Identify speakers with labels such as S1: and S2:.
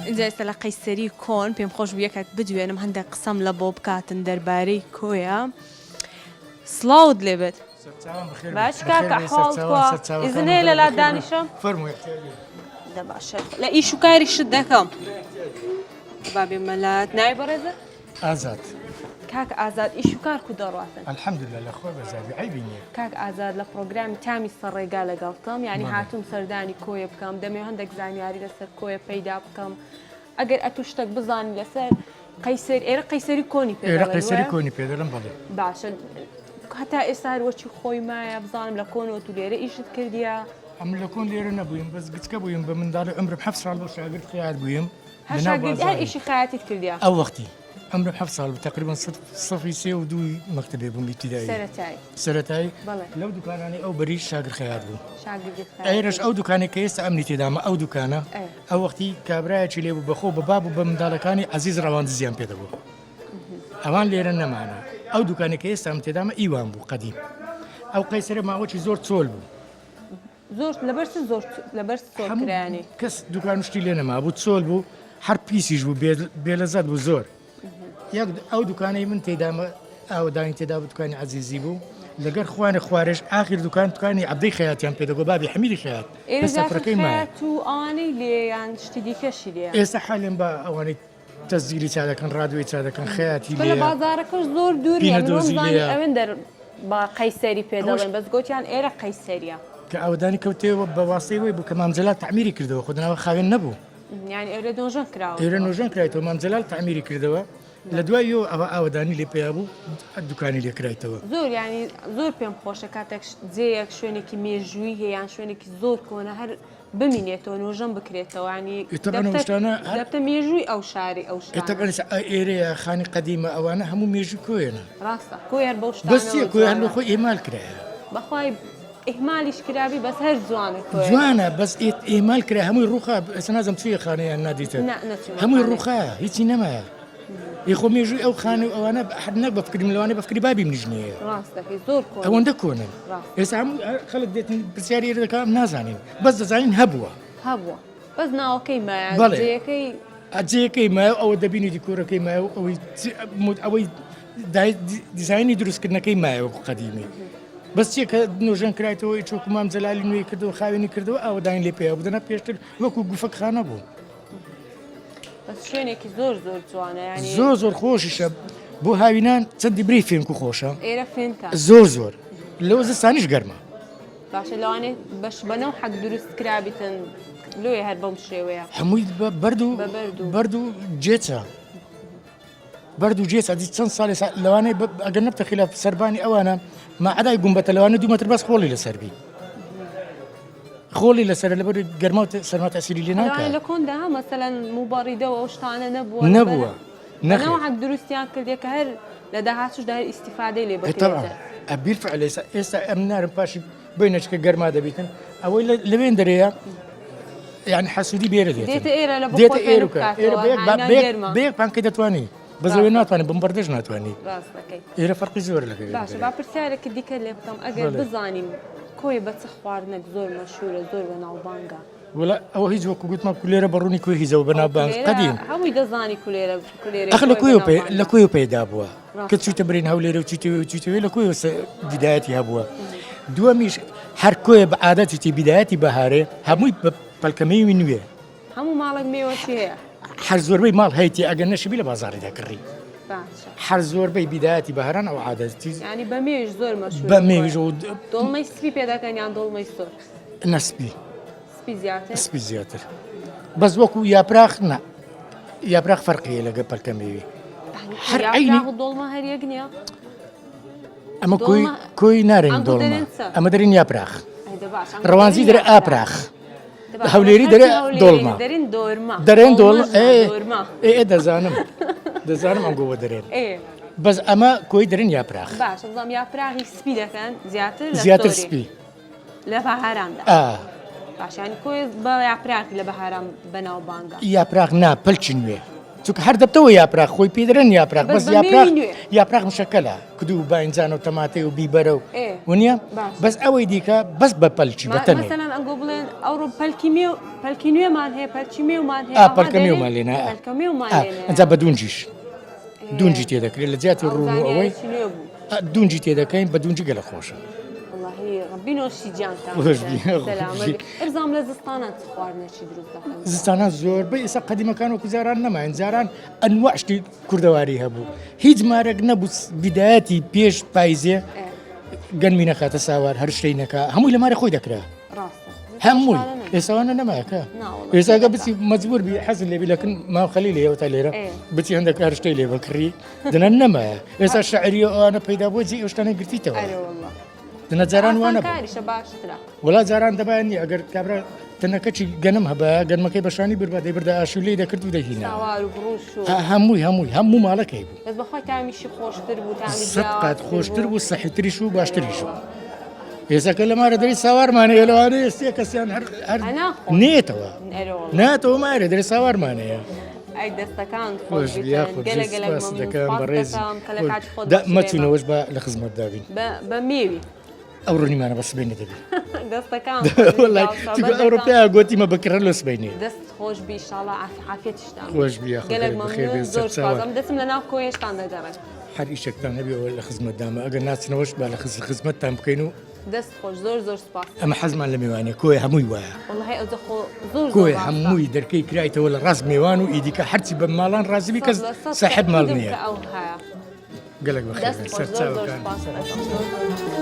S1: ئینجا ئێستا لە قەیسەری کۆن پێم خۆش بوو یەکێک بدوێنم هەندێک قسەم لە بۆ بکاتن دەربارەی کۆیە سڵاوت لێبێت باش کاکە حاڵ تخوا ئیزن هەیە لە لات دانیشم دە باشە لە ئیش و کاری شت دەکەم با بێمە لات ناوی بەڕێزە
S2: ئازاد.
S1: کاک ئازاد ئیش و کار کو دەڕواتن؟
S2: الحمدللە لە خوا بەزیادی عەیبی نییە.
S1: کاک ئازاد لە پڕۆگرامی تامی سەر ڕێگا لەگەڵتم یانی هاتووم سەردانی کۆیە بکەم دەمەوێ هەندێک زانیاری لەسەر کۆیە پەیدا بکەم ئەگەر ئەتوو شتێک بزانی لەسەر قەیسەر ئێرە قەیسەری کۆنی پێ
S2: ئێرە قەیسەری کۆنی پێ دەڵێن بەڵێ.
S1: باشە هەتا ئێستا هەر وەکی خۆی مایە بزانم لە کۆنەوە تو لێرە ئیشت کردیە؟
S2: ئەمن لە کۆن لێرە نەبوویم بەس گچکە بوویم بە منداڵی عومرم حەفت ساڵ بوو شاگرد خەیات بوویم.
S1: هەر شاگردی هەر ئیشی خەیاتیت کردیە؟
S2: ئەو وەختی عەمرم حەفت ساڵ بوو تەقریبەن سەفی سێ و دووی مەکتەبێ بووم ئیبتیدایی
S1: سەرەتایی
S2: سەرەتایی
S1: بەڵێ
S2: لەو دوکانانەی ئەو بەری شاگر خەیات بوو
S1: شاگردی خەیات
S2: ئێرەش ئەو دوکانەی کە ئێستا ئەمنی تێدامە ئەو دوکانە
S1: ئێ.
S2: ئەو وەختی کابرایەکی لێ بوو بەخۆ بە باب و بە منداڵەکانی عەزیز ڕەواندزیان پێ دەبوو ئەوان لێرە نەمانە ئەو دوکانەی کە ئێستا ئەم تێدامە ئیوان بوو قەدیم ئەو قەیسەرە ماوەکی زۆر چۆل بوو
S1: زۆر لەبەر چ زۆر لەبەر چ زۆر
S2: هەموو
S1: کرایانی؟
S2: کەس دوکان و شتی لێ نەمابوو چۆل بوو هەر پیسیش بوو بێ- بێلەزەت بوو زۆر یەک ئەو دوکانەی من تێدامە ئاوەدانی تێدا بوو دوکانی عەزیزی بوو لەگەر خوانە خوارێش ئاخیر دوکان دوکانی عەبدەی خەیاتیان پێ دەگۆ بابی حەمیدی خەیات
S1: ئێرە
S2: بەس
S1: زیاتر
S2: سەفرەکەی مایە
S1: خەیات و ئەوانەی لێ یان شتی دیکەشی لێیە؟
S2: ئێستا حالێن بە ئەوانەی تەسجیلی چا دەکەن ڕادیۆی چا دەکەن خەیاتی
S1: لە
S2: لێیە
S1: بازاڕەکەش زۆر دوور نیە من
S2: پینەدۆزی
S1: وەمزانی
S2: لێیە
S1: ئەوێن دەر بە قەیسەری پێ
S2: ئەوەش
S1: دەڵێن بەس گۆتیان ئێرە قەیسەریە.
S2: کە ئاوەدانی کەوتەوە بە واسطەی وەی بوو کە مام جەلال تەعمیری کردەوە خۆ دەناوە خاوێن نەبوو.
S1: یانی ئێرە نۆژەن کراوەتەوە.
S2: ئێرە نۆژەن کرایتەوە مام جەلال تەعمیری کردەوە لە دوای یەوە ئەوە ئاوەدانی لێ پەیا بوو دوکانی لێ کرایتەوە.
S1: زۆر یانی زۆر پێم خۆشە کاتێک جێیەک شوێنێکی مێژوویی هەیە یان شوێنێکی زۆر کۆنە هەر بمینێتەوە نۆژەن بکرێتەوە ینی
S2: تەبعەن ئەو شتانە هەر
S1: دەبتە مێژووی ئەو شاری ئەو شتانە
S2: تەبعەن ئێرەیە خانی قەدیمە ئەوانە هەموو مێژوو کۆیەنە
S1: ڕاستە کۆی هەر بەو
S2: بەس چیە
S1: شتانەوە
S2: کۆی هەر لە
S1: جوانە
S2: خۆی ئیهمال کرایە
S1: بەخوای ئیهمالیش کرابی بەس هەر جوانە کۆیە
S2: جوانە بەس ئیهمال کرا هەمووی ڕووخا ئێستا نازم چوویە خانە یان نادیتە
S1: نا نەچوومە
S2: هەمووی
S1: خانەی.
S2: ڕووخا هیچی نەمایە ئی خۆ مێژووی ئەو خانە و ئەوانە هەر نەک بە فکری من لەوانەیە بە فکری بابی منیش نییە
S1: ڕاست دەکەی زۆر کۆنە
S2: ئەوەندە کۆنن
S1: ڕاست
S2: ئێستا هەموو خەڵک دێتن پرسیاری ئێرە دەکا نازانین بەس دەزانین هەبووە.
S1: هەبووە بەس ناوەکەی مایە
S2: بەڵێ.
S1: جێیەکەی.
S2: جێیەکەی مایە و ئەوە دەبینی دیکۆرەکەی مایە و ئەوەی ئەوەی دیزاینی دروستکردنەکەی مایە وەکو قەدیمی بەس چیە کە نۆژەن کرایتەوە چۆکو مام جەلالی نوێی کردەوە خاوێنی کردەوە ئاوەدانی لێ پێیا بوو دەنا پێشتر وەکو گوفەکخانە بوو.
S1: بەس شوێنێکی زۆر زۆر جوانە ینی
S2: زۆر زۆر خۆشیشە بۆ هاوینان چەندی بری فێنک و خۆشە
S1: ئێرە فێنکە
S2: زۆر زۆر لەوە زستانیش گەرمە.
S1: باشە لەوانەیە بەش بە نەوحەک دروست کرابیتن لۆیە هەر بەم شێوەیە.
S2: هەمووی بە بەرد و
S1: بە بەرد و
S2: بەرد و جێچە بەرد و جێچە دی چەند ساڵێ لەوانەیە ئەگەر نەبتە خلاف سەربانی ئەوانە ماعەدای گومبەتە لەوانە دوو مەتر بەس خۆڵی لەسەر بی خۆڵی لەسەر لەبەر گەرما و سەرما تەسیری لێ ناکات
S1: لە کۆندا مەسەلەن موبەڕیدە و ئەو شتانە نەبووە
S2: نەبووە
S1: نەخێر نەوعەک دروستیان کردێ کە هەر لە داهاتووشدا هەر ئیستیفادەی لێ
S2: ئێ تەبعەن
S1: بکرێت.
S2: ئە بیلفعل ئێستا ئێستا ئەم نارم پاشی بینەچکە گەرما دەبیتن ئەوەی لە لەوێن دەرەیە یعنی حەسوودی بێرە دێتن
S1: دێتە ئێرە لە بۆ
S2: دێتە
S1: خۆی
S2: ئێرە
S1: فێنک
S2: و کە ئێرە
S1: بکاتەوە
S2: بە یەک با-
S1: هاوینان
S2: بە یەک
S1: گەرمە
S2: بە یەک پانکە دەتوانی بەس لەوێ
S1: ڕاستە
S2: ناتوانانی بمبەردەش ناتوانی
S1: ڕاست دەکەی
S2: ئێرە فەرقی زۆر لەگەڵ
S1: باشە
S2: دەرێ
S1: با پرسیارێکی دیکە لێ بکەم ئەگەر
S2: بەڵێ
S1: بزانین کۆیە بە چ خواردنێک زۆر مەشهورە زۆر بەناوبانگە
S2: وەڵا ئەوە هیچ وەکو گوتمان کولێرە بە ڕوونی کوێ هیچەوە
S1: ئەو
S2: بەناوبانگ
S1: کولێرە
S2: قەدیم
S1: هەمووی دەزانی کولێرە کولێرەی
S2: ئەخ لە
S1: کۆیە
S2: کوێوە پێ لە
S1: بەناوبانگە
S2: کوێوە پەیدا بووە کە
S1: ڕاستە
S2: چوویتە برین هەولێرە و چیتەوێ و چیتەوێ لە کوێوە بیدایەتی هەبووە دووەمیش هەر کۆیە بە عادەتی بیدایەتی بەهارێ هەمووی بە پەلکەمێوی نوێ
S1: هەموو ماڵێک مێوەشی هەیە
S2: هەر زۆربەی ماڵ هەیتی ئەگەر نەشبی لە بازاڕی دەکڕی
S1: باشە
S2: هەر زۆربەی بیدایەتی بەهاران ئەو عادەتی
S1: یعنی بە مێویش زۆر مەشهورە
S2: بە
S1: کۆیە
S2: مێویش و
S1: دۆڵمەی سپی پێ دەکەن یان دۆڵمەی سۆر
S2: نەسپی
S1: سپی زیاتر؟
S2: سپی زیاتر بەس وەکو یاپراخ نا یاپراخ فەرقی هەیە لەگە پەلکە مێوی هەر عەینی
S1: یاپراخ و دۆڵمە هەر یەک نییە؟
S2: ئەمە کۆی
S1: دۆڵمە
S2: کۆی نارێن
S1: ئەنگۆ
S2: دۆڵمە
S1: دەرێن چە؟
S2: ئەمە دەرێن یاپراخ
S1: ئەی دە باش ئەنگۆ
S2: ڕەوانزی
S1: دەرێن
S2: دەرێ
S1: یاپراخ
S2: ئاپراخ
S1: دە باش ئەمە
S2: هەولێری دەرێ
S1: خەڵکی هەولێرین
S2: دۆڵمە
S1: دەرێن دۆرمە
S2: دەرێن دۆڵ
S1: دۆڵمەش نا
S2: ئێ
S1: دۆرمە
S2: ئێ ئێ دەزانم دەزانم ئەنگۆ بۆ دەرێن
S1: ئێ
S2: بەس ئەمە کۆی دەرێن یاپراخ
S1: باشە بەڵام یاپراغی سپی دەکەن زیاتر لە
S2: زیاتر
S1: سۆری
S2: سپی
S1: لە بەهاراندا
S2: ئا.
S1: باش یانی کۆیە بە یاپراغ لە بەهاران بەناوبانگە.
S2: یاپراغ نا پەلکی نوێ چونکە هەر دەبتەوە یاپراغ خۆی پێ دەرێن یاپراغ
S1: بەس
S2: بەس
S1: بە
S2: یاپراغ
S1: مێوی نوێ.
S2: یاپراغ مشەکەلە کدو و باینجانە و تەماتەی و بیبەرە و
S1: ئێ
S2: ونیە
S1: باش.
S2: بەس ئەوەی دیکە بەس بە پەلکی بە
S1: ما
S2: تەنێ.
S1: مەسەلەن ئەنگۆ بڵێن ئەوڕۆ پەلکی مێو پەلکی نوێمان هەیە پەلکی مێومان هەیە
S2: ئا
S1: ئەوها
S2: پەلکە
S1: دەرێن
S2: مێومان لێنا ئا.
S1: پەلکە مێومان
S2: ئا
S1: لێنایە
S2: ئەنجا بە دونجیش
S1: ئێ
S2: دونجی تێ دەکرێت لە جیاتی
S1: ئەو
S2: ڕوون و ئەوەی
S1: زانیاریی نوێ بوو.
S2: ئا دونجی تێ دەکەین بە دونجی گەلە خۆشە.
S1: وەڵاهی ڕەبی نۆشی گیانتان
S2: خۆش
S1: بێتن
S2: بی خۆش
S1: سەلامەت
S2: بی.
S1: بی ئەبزانم لە زستانان چ خواردنێکی دروست دەکەن جا؟
S2: زستانان زۆربەی ئێستا قەدیمەکان وەکو جاران نەماین جاران ئەنواع شتی کوردەواری هەبوو هیچ مارێک نەبوو بیدایەتی پێش پایزێ
S1: ئێ
S2: گەنمی نەخاتە ساوار هەر شتەی نەکا هەمووی لە مارێ خۆی دەکرا.
S1: ڕاستە
S2: هەمووی ئێساوانە نەمایەکە ئێساگە بچی مەجبور بی حەز لێبی لەکن مام خەلی لێ تا لێرە بچی هەندێک هەر شتەی لێ بکڕی دنە نەمایە ئێستا شعری ئەوانە پەیدا بۆ جی ئەو شتانە گرتیتەوە دنە جاران وانە وڵا جاران دەبایان نیە ئەگەر کابرا تەنەکەچی گەنم هەبە گەنمەکەی بەشانی بربا دەیبردە ئاشو لێی دەکرد و دەهینا هەمووی هەمووی هەموو ماڵەکەی بوو
S1: بەس بەخوای تامیشی خۆشتر بوو تامی
S2: سەد قات
S1: جیاوازتر
S2: خۆشتر
S1: بوو
S2: بوو سەحیتریش و باشتریش بوو ئێستا لە مارە دەری ساوارمانەیە لەوانەیە سێ کەسیان هەر هەر
S1: ئەنا خۆ
S2: نێتەوە
S1: ئەرێ وەڵا
S2: ناتەوە مارە دەری ساوارمانەیە
S1: ئەی دەستەکان خۆش
S2: خۆش بی
S1: بیتن
S2: یاخود
S1: گەلە
S2: زۆر
S1: گەلەک
S2: سپاست
S1: مەمنون
S2: دەکەم
S1: سپاست
S2: بەڕێزی
S1: دەکەم کە لە
S2: خۆش
S1: کاتی خۆت
S2: دە
S1: بەخشی بێمە
S2: مەچوونەوەش بە لە خزمەتدا بین
S1: بە بە مێوی
S2: ئەوڕۆ نیمانە بە سبەینێ دەبی
S1: دەستەکان خۆش بی
S2: وەڵای
S1: چاو
S2: چونکە
S1: سەبەت
S2: ئەوڕۆ
S1: دەکەم
S2: پێیان گۆتیمە بکڕە لۆ سبەینێ
S1: دەست خۆش بی ئیشاڵا عافیەتیشتان بێ
S2: خۆش بی یاخود
S1: گەلەک
S2: گەلەک بەخێر
S1: مەمنون
S2: بێن
S1: زۆر سپاس
S2: سەرچاوان
S1: ئەم دەچم لە ناو کۆیەشتان دەگەڕێم
S2: هەر ئیشێکتان هەبێ ئەوە لە خزمەتدامە ئەگەر ناچنەوەش با لە خزمەتتان بکەین و
S1: دەست خۆش زۆر زۆر سپاس.
S2: ئەمە حەزمان لە مێوانە کۆیە هەمووی وایە.
S1: وەڵاهی ئەوجە خۆ زۆر زۆر
S2: کۆیە
S1: ڕاستە.
S2: هەمووی دەرکەی کرایتەوە لە ڕاست مێوان و ئیدیکە هەرچی بە ماڵان ڕازی بی کەس
S1: 100%
S2: ساحێب ماڵ
S1: تەئکیدم
S2: نییە.
S1: کە ئەوهایە.
S2: گەلەک بەخێر
S1: دەست
S2: بێن
S1: خۆش زۆر زۆر
S2: سەرچاوەکان.
S1: سپاست دەکەم زۆر زۆر.